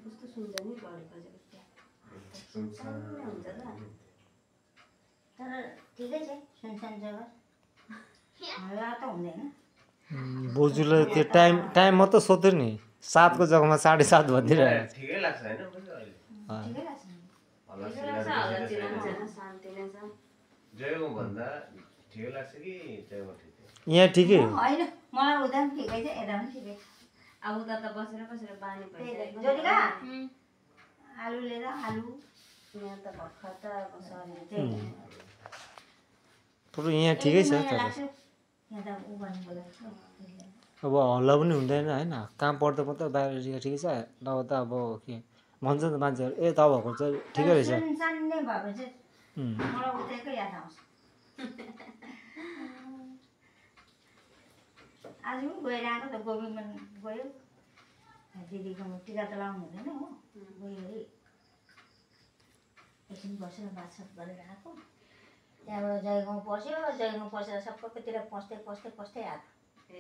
कस्तो सुन्छ नि बढी बजेको सुनसान हुन्छ त तर ठिकै छ सुनसान जग्गा हल्ला त हुँदैन बोजूले त्यो टाइम मात्रै सोध्यो नि 7 को जग्गामा 7:30 भनिदिरहेको ठिकै लाग्छ हैन बोजू अहिले ठिकै लाग्छ हल्ला हल्ला चिल्ला छैन शान्ति नै छ जयगाउँ भन्दा ठिकै लाग्छ कि जयगाउँ ठिकै यहाँ ठिकै हो होइन मलाई उता पनि ठिकै छ यता पनि ठिकै छ अब उता त बसेर बसेर बानी भइसक्यो ज्योतिका आलु लिएर आलु यहाँ त भर्खर त बस्यो त्यही पुरो यहाँ ठिकै छ तर यहाँ त उ गर्नुको लागि अब हल्ला पनि हुँदैन हैन काम पर्दा मात्रै बाहिर ठिकै छ नभए त अब के भन्छ नि त मान्छेहरू ए तपाईँहरूको चाहिँ ठिकै रहेछ सुनसान नै भएको चाहिँ मलाई उतैको याद आउँछ आज पनि गएर आएको त गोविन्दमा गयो दिदीको टिका त लाउनु हुँदैन हो गयो अरे एकछिन बसेर बातसात गरेर आएको त्यहाँबाट जयगाउँ पस्यो जयगाउँ पसेर सबैतिर पस्दै आएको ए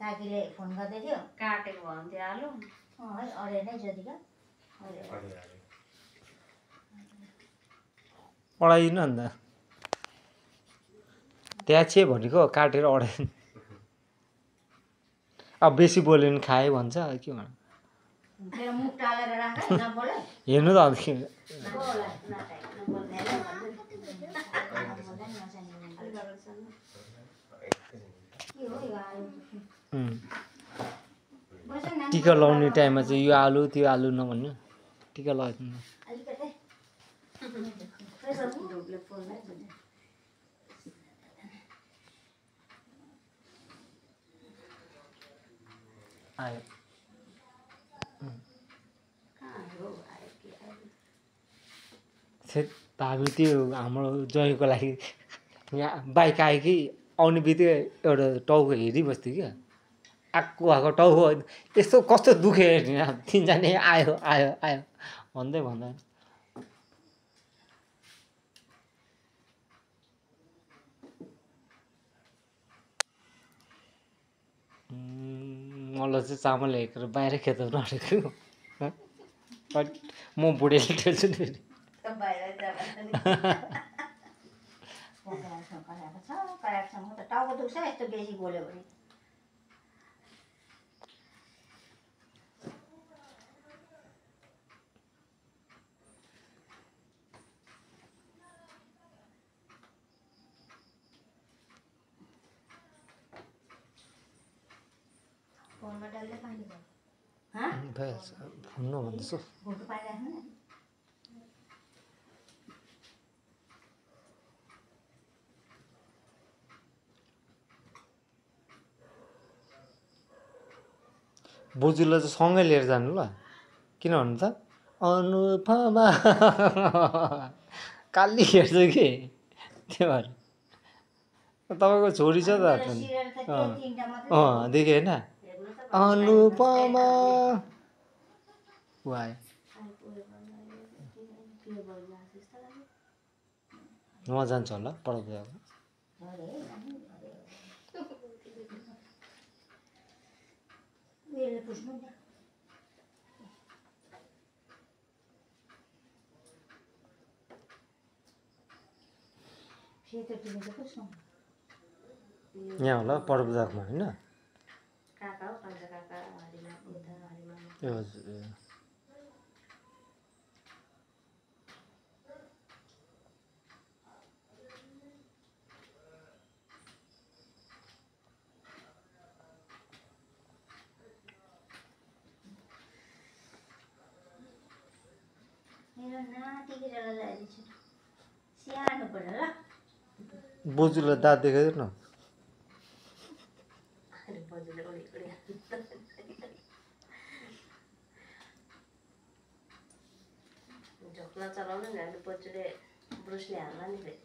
काकीले फोन गर्दै थियो काटेको भन्थ्यो आलु है अरे नै ज्योतिका अडाइदिनु अन्त त्यहाँ छे भनेको काटेर अडाइ अब बेसी बोल्यो भने खाए भन्छ के भन्नु तेरो मुख टालेर राख नबोले हेर्नु त अन्त के टिका लाउने टाइममा चाहिँ यो आलु त्यो आलु नभन्नु टिका लगाइदिनु ढोकले पोल्दै आयो भाबी त्यो हाम्रो ज्वाइँको लागि यहाँ बाइक आयो कि आउने बित्तिकै एउटा टाउको हेरिबस्थ्यो क्या आएको टाउको यस्तो कस्तो दुख्यो तिनजना आयो भन्दै मलाई चाहिँ चामल हेरेर बाहिर खेताउनु अटेको म बुढेले ठेल्छु नि फेरि टाउको दुख्छ यस्तो बेसी बोल्यो भने फोनमा डल्लै पानी भयो फोन नभन्दैछु भोको पानी राख्नु न बोजूलाई चाहिँ सँगै लिएर जानु ल किन भन्नु त अनुपमा काली हेर्छ कि त्यो भएर तपाईँको छोरी छ त देखेँ होइन अनुपमा ऊ आयो उहाँ जान्छ होला पढाउँदै पुछ्नु नि सेतो टिभी त कसको यहाँ होला पर्वजाकमा होइन काका हो काका काका हरिमा उता हरिमा ए हजुर मेरो नातिको जरा ल्याइदिन्छु सानो पर्छ ल बोजूलाई दाँत देखाइदिनु न बजेर झोक्ला चलाउनु नि अहिले बजुले ब्रुसले हाल्ला नि फेरि